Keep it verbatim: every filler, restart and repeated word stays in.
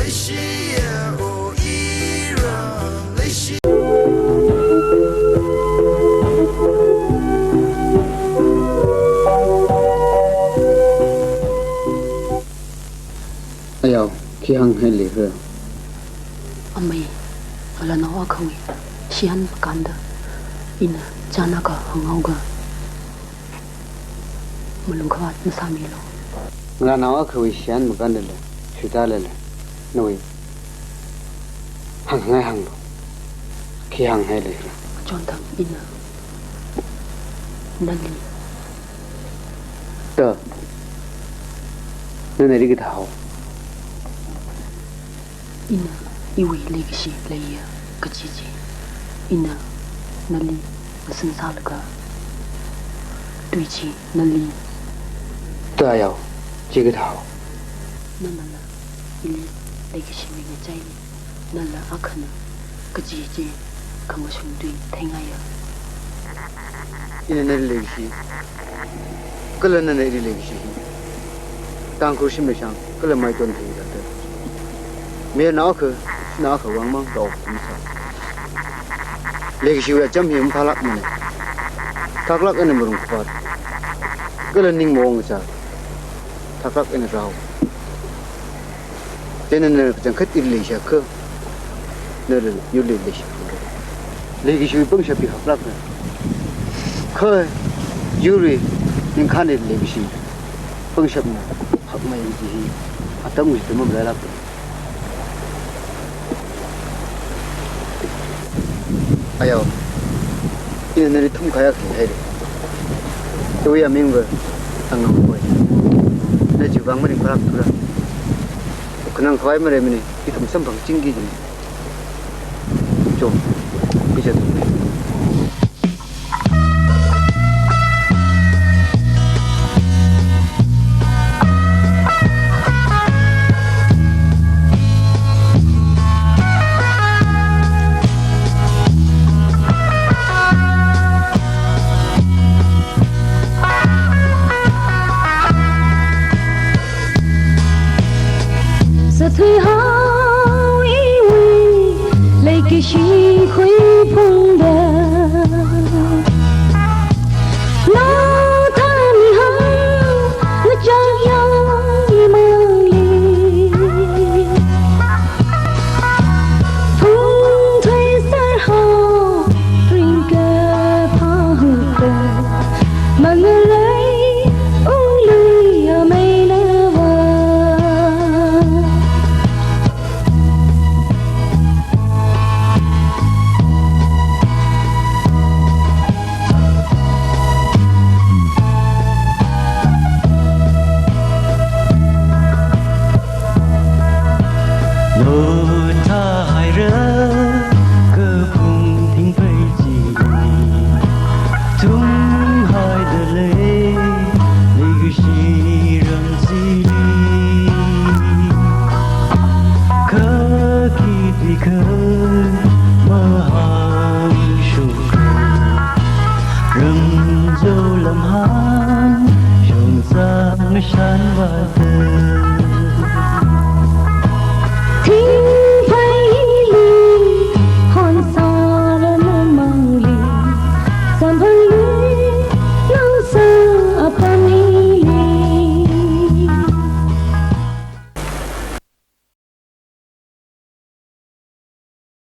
Ayao, khi hāngngai leikhala? Amei, ngalānao akhawui shihān makānda ina chānakha hānghaoga, malung khavāt masāmilu. Ngalānao akhawui shihān makāndala, shuitālala, nawui hāngngai hānglu. Khi hāngngai leikhala? Chonthang, ina nali. Ta, nana rikathā hao. Ina iwui leikashi leiya kaji chi, ina nali ngasin sālaga, tui chi nali. Ta ayao, chikathā hao. Nanala ili leikashi mingachai, nala akhana kaji chi khamashung tui theingaiya. Ina nali leikashi, kala nana ili leikashi hi Tangkhul shim leishang kala maiton thei dada. Mayarnao akha, shanao akha vang mang rao kumsa. Leikashiwui acham hi maphālākmana. Thaklāk eina malung khavāt kala ning maungchā, thaklāk eina rao. Chieina nana kachangkhat ili leishiakha, nala yurli leishi phungra. Leikashiwui pangshap hi haklākna. Kha yurwui ningkhān eina leikashi pangshapna hakmei kaji hi atam kaji tamam leilākna. Ayao, ina nali thumkhai akha haira. Iwui aming va Angam Khoi. Na chiwui vang maringphālāk thura. Khanang khavai maleimana, ithum samphangchingki jina. Cho, khuishat. Sāthui hao iwui leikashi khuiphungda. Nao thani hao ngachak yao imangli. Phungthui sar hao ringkaphā huka. Mangalei ungli amei nava. Notha haira kaphung thingpei chi. Thumhaida lei, leikashi ram chili. Kha khi tui kha mahāngshungkha. Ramzou lamhāng shongzang shanvāt.